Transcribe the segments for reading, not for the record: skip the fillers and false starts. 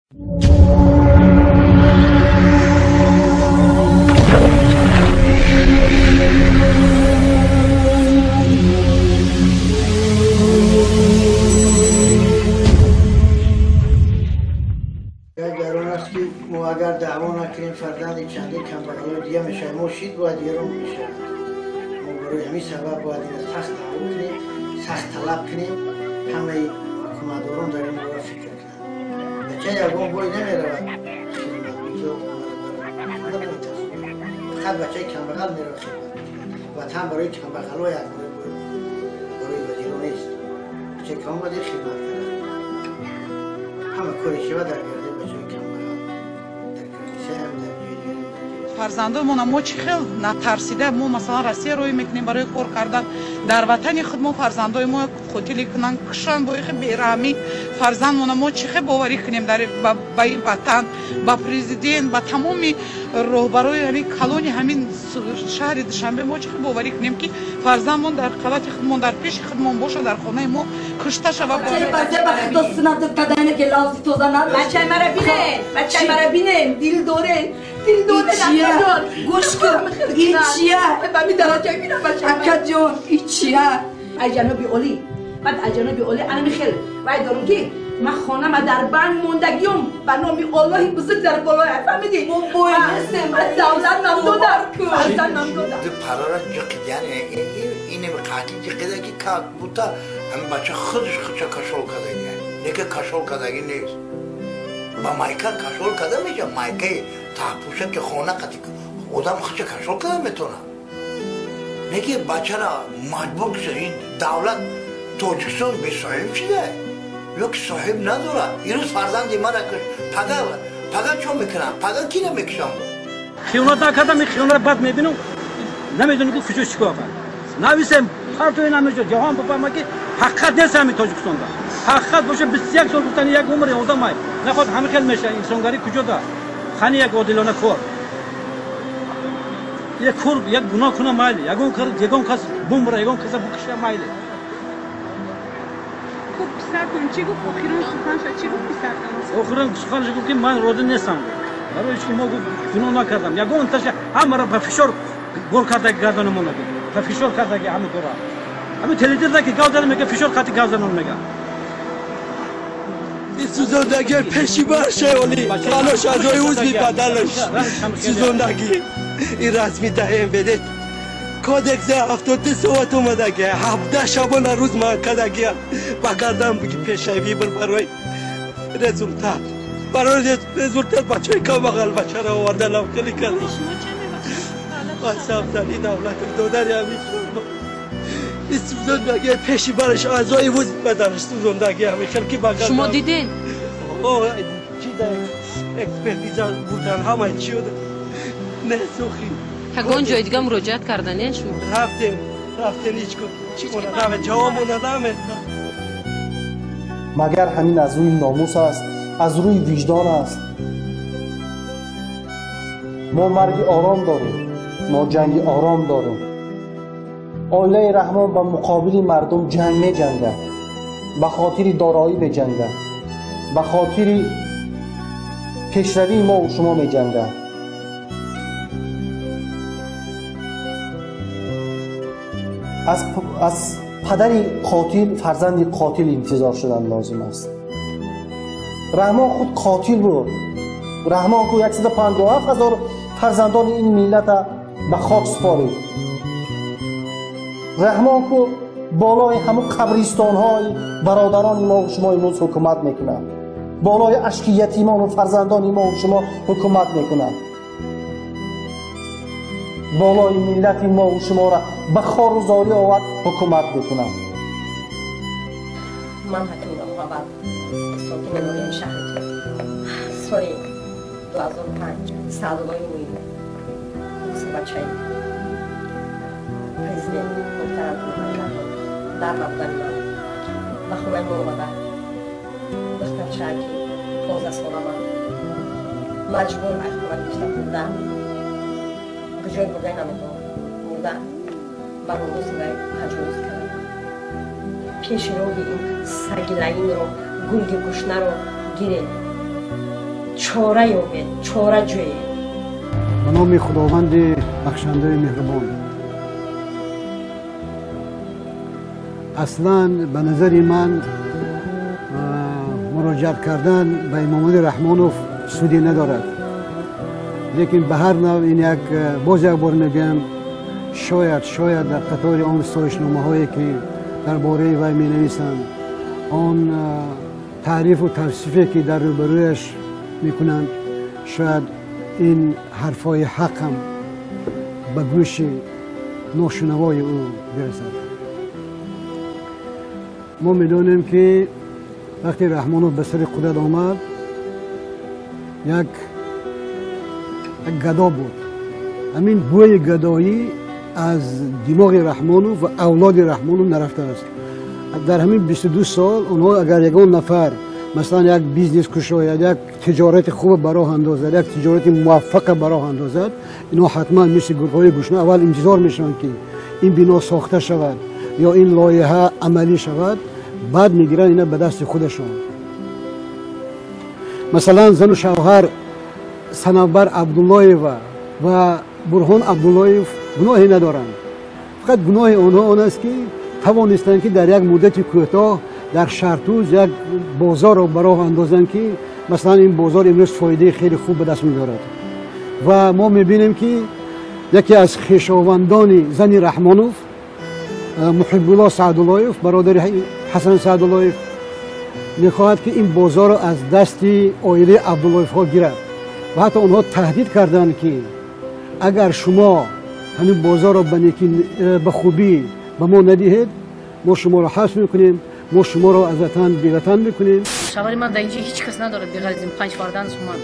Агар даъво накунем фарзанди чанде камбағалои дига мешавад, мо шид бояд дигарон мешавад. Мо барои ҳамин сабаб бояд ина сахт даъво кунем, сахт талаб кунем, ҳамаи ҳукуматдорон дар ин бора фикр кунанд. Бача ягон бой намеравад хизмат, фақат бачаи камбағал меравад хизмат. Ватан барои камбағалой аст, барои вазиро нест. Бачаи камомаде хизмат кард, ҳама кори шава дар гардани бачаи камбағал. Фарзандонмона мо чӣ хел натарсида мо масалан Россия рӯй мекунем барои кор кардан, дар ватани худ мо фарзандои мо қотилӣ кунанд, кушанд бо ихи бераҳмӣ. Фарзандмона мо чӣ хел боварӣ кунем ба ин ватан, ба президент, ба тамоми роҳбарои ҳамин калони ҳамин шаҳри Душанбе мо чӣ хел боварӣ кунем, ки фарзандмон дар қавати худмон, дар пеши худмон бошад, дар хонаи мо кушта шавад. Бачаи маро бинен, дил доре. Гӯш кун, ин чия? Акаҷон, ин чия? Ай ҷаноби олӣ, баъд ай ҷаноби олӣ ана михел вай дорум, ки ман хонама дар банд мондагиём ба номи Оллоҳи бузург дар болоя, фаҳмидӣ? Ман давлат мамнунам, фарзанд мамнунам. Ду парара ҷиқидан, инем қатл ҷиқида, ки как будто ҳамин бача худаш худша кашол кардагия. Неки кашол кардаги нест. Ба майка кашол карда мешавад, майкаи таҳпӯша, ки хона қати одам худша кашол карда метавонад. Неки бачара маҷбур кушад. Ин давлат Тоҷикистон бесоҳиб шуда ё ки соҳиб надорад. Ирӯз фарзанди мара куш, пага чо мекунам, пага кира мекушам? Хиёнат накардам, ин хиёнатро бад мебинам, намедонам ки куҷо чикор кард. Нависем партои намешуд, ҷаҳон бифаҳмад, ки ҳақиқат нест ҳамин Тоҷикистонда. Ҳақиқат боша, 21 сол гуфтани як умри одам ай нахоҳад ҳамин хел меша. Инсонгарӣ куҷо да? Хани як одилона кор, як кор, як гуноҳ куна майли, ягон кас бумбра, ягон каса букиша майли. Хуб, писартон чӣ гуфт? Охирон суханша чӣ гуфт писартон? Охирон суханша гуфт, ки ман розӣ нестам, барои ки мо гуноҳ накардам. Ягон таша ҳамаро ба фишор гор кардаги гардонамона, ба фишор кардаги ҳама кора. Ҳамин телевизор ки гав занам мега, фишор қати гав занам мега. Сӯзондагӣ пеши баршаи олӣ балош аъзои узви бадалаш сӯзондагӣ. Ин расми даҳем бедед кодекси 72 соат омадаги, 17 шабона рӯз ман кардагиам ба гардан пешавӣ бир барои результат, барои результат. Бачаи камбағал бачаро оварданам хеле кардам. Сабзали давлатов додари ҳамин сӯзондагӣ пеши бараш аъзои узви баданаш сӯзондагӣ ҳамин хел ки ба гардан. Шумо дидед? Чи да экспертиза бурдан, ҳамаи чӣ несохи. Ягон ҷои дига муроҷиат карданед шумо? Рафтем, рафтем, ҳеҷ чӣ мона наме, ҷавобона намета. Магар ҳамин аз рӯи номус аст, аз рӯи виҷдон аст? Мо марги ором дорем, мо ҷанги ором дорем. Оилаи Раҳмон ба муқобили мардум ҷанг меҷангад, ба хотири дороӣ меҷангад, ба хотири пешравии мову шумо меҷангад. Аз падари қотил фарзанди қотил интизор шудан лозим аст. Раҳмон худ қотил буд. Раҳмон ку 157 ҳазор фарзандони ин миллата ба хок супорид. Раҳмон ку болои ҳамун қабристонҳои бародарони мо шумо имрӯз ҳукумат мекунад, болои ашки ятимону фарзандони мо шумо ҳукумат мекунад, болои миллати мо шуморо ба хору зорӣ овард ҳукумат мекунад. Ман Ҳакимова Муҳаббат, сокини ноҳияи шаҳри, соли 2005 Саъдуллои Муин, бачаи президент муҳтарам Эмомалӣ Раҳмон, дар набудани ман ба хонаи мо омада, духтарчаа, ки 15 сола, ман маҷбур аз хона гирифта бурда, куҷои бурдаи намедонам, бурда ба номуси вай таҷовуз карда. Пеши роҳи ин саги лаинро, гурги гушнаро гиред. Чора ёбед, чора ҷӯед. Ба номи Худованди бахшандаи меҳрубон. Аслан ба назари ман муроҷиат кардан ба Эмомалӣ Раҳмонов суде надорад. Лекин ба ҳар нав ин як боз як бор мегӯям, шояд дар қатори он ситоишномаҳое ки дар бораи вай менависанд, он таърифу тавсифе ки дар рӯбарӯяш мекунанд, шояд ин ҳарфҳои ҳақ ҳам ба гӯши ношунавои ӯ бирасад. Мо медонем ки вақте Раҳмонов ба сари қудрат омад, як гадо буд. Ҳамин бӯи гадоӣ аз димоғи Раҳмонов ва авлоди Раҳмонов нарафтааст. Дар ҳамин 22 сол онҳо агар ягон нафар масалан як бизнес кушояд, як тиҷорати хуб ба роҳ андозад, як тиҷорати муваффақа ба роҳ андозад, инҳо ҳатман мисли гургҳои гушна аввал интизор мешаванд ки ин бино сохта шавад ё ин лоиҳа амалӣ шавад, баъд мегиранд ина ба дасти худашон. Масалан зану шавҳар Санавбар Абдуллоева ва Бурҳон Абдуллоев гуноҳе надоранд. Фақат гуноҳи онҳо он аст ки тавонистанд ки дар як муддати кӯтоҳ дар Шартуз як бозорро ба роҳ андозанд ки масалан ин бозор имрӯз фоидаи хеле хуб ба даст меорад. Ва мо мебинем ки яке аз хешовандони зани Раҳмонов, Муҳиббулло Саъдуллоев, бародари Ҳасан Саъдуллоев, мехоҳад ки ин бозорро аз дасти оилаи Абдуллоевҳо гирад. Ва ҳатто онҳо таҳдид карданд ки агар шумо ҳамин бозорро ба хубӣ ба мо надиҳед, мо шуморо ҳабс мекунем, мо шуморо аз ватан беватан мекунем. Шавҳари ман дар инҷо ҳеҷ кас надорад беғайр аз ин 5 фарзанд ман.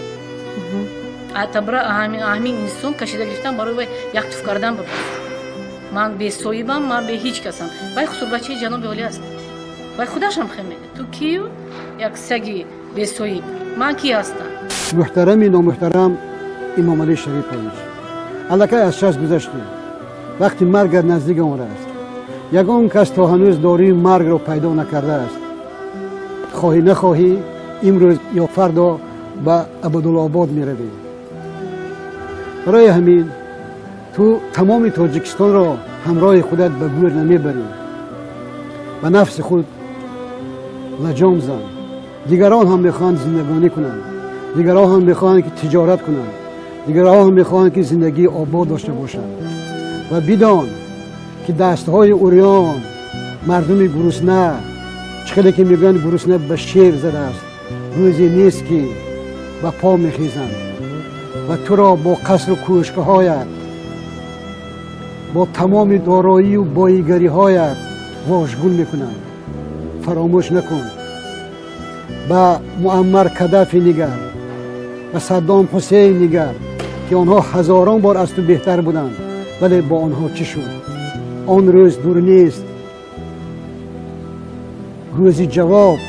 Атабра ҳамин инсон кашида гирифтан барои вай як туф кардан буд. Ман бесоҳибам, ман бе ҳеҷ касам. Вай хусурбачаи ҷаноби олӣ аст. Вай худашам хел мегӯяд. Ту кию? Як саги бесоҳиб. Ман ки ҳастам? Муҳтарами номуҳтарам Эмомалӣ Шарипович, аллакай аз 60 гузаштӣ. Вақти маргат наздик омадааст. Ягон кас то ҳанӯз дории маргро пайдо накардааст. Хоҳӣ нахоҳӣ, имрӯз ё фардо ба Абадулобод меравӣ. Барои ҳамин ту тамоми Тоҷикистонро ҳамроҳи худат ба гӯр намебарӣ. Ба нафси худ лаҷом зан. Дигарон ҳам мехоҳанд зиндагонӣ кунанд, дигарон ҳам мехоҳанд ки тиҷорат кунанд, дигарон ҳам мехоҳанд ки зиндагии обод дошта бошанд. Ва бидон ки дастҳои урён, мардуми гурусна, чӣ хеле ки мегӯянд гурусна ба шер задааст, рӯзе нест ки ба по мехезанд ва туро бо қасру кӯшкаҳоят, бо тамоми дороию боигариҳоят вожгун мекунанд. Фаромӯш накун, ба Муаммар Кадафи нигар, ба Саддом Ҳусейн нигар ки онҳо ҳазорон бор аз ту беҳтар буданд, вале бо онҳо чӣ шуд? Он рӯз дур нест. Рӯзи ҷавоб,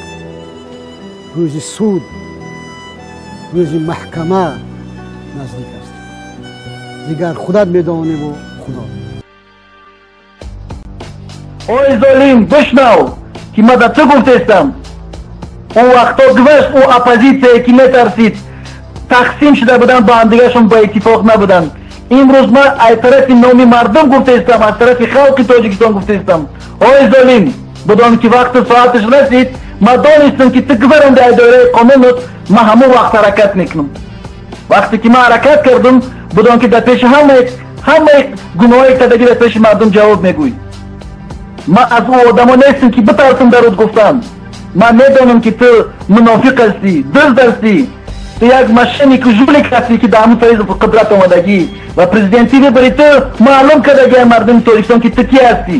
рӯзи суд, рӯзи маҳкама наздик аст. Дигар худат медониву Худо. Ой золим, бишнав, ки ман ба ту гуфтестам. Он вақто гузашт ӯ оппозитсияе ки метарсид, тақсим шуда буданд, ба ҳамдигаршон ба иттифоқ набуданд. Имрӯз ман аз тарафи номи мардум гуфтестам, аз тарафи халқи Тоҷикистон гуфтестам. Ой золим, бидон ки вақту соаташ расид, ман донистам ки ту гузаронди аз доираи қонунат, ман ҳамон вақт ҳаракат мекунам. Вақте ки ман ҳаракат кардам, бидон ки дар пеши ҳамаи гуноҳое кардагӣ дар пеши мардум ҷавоб мегӯй. Ман аз ӯ одамо нестам ки битарсам дар рӯд гуфтан. Ман медонам ки ту мунофиқ ҳастӣ, дузд ҳастӣ, ту як мошеннику жулик ҳастӣ ки дар ҳамон сари қудрат омадагӣ ва президентӣ выбори ту маълум кардагӣ мардуми Тоҷикистон ки ту кӣ ҳастӣ.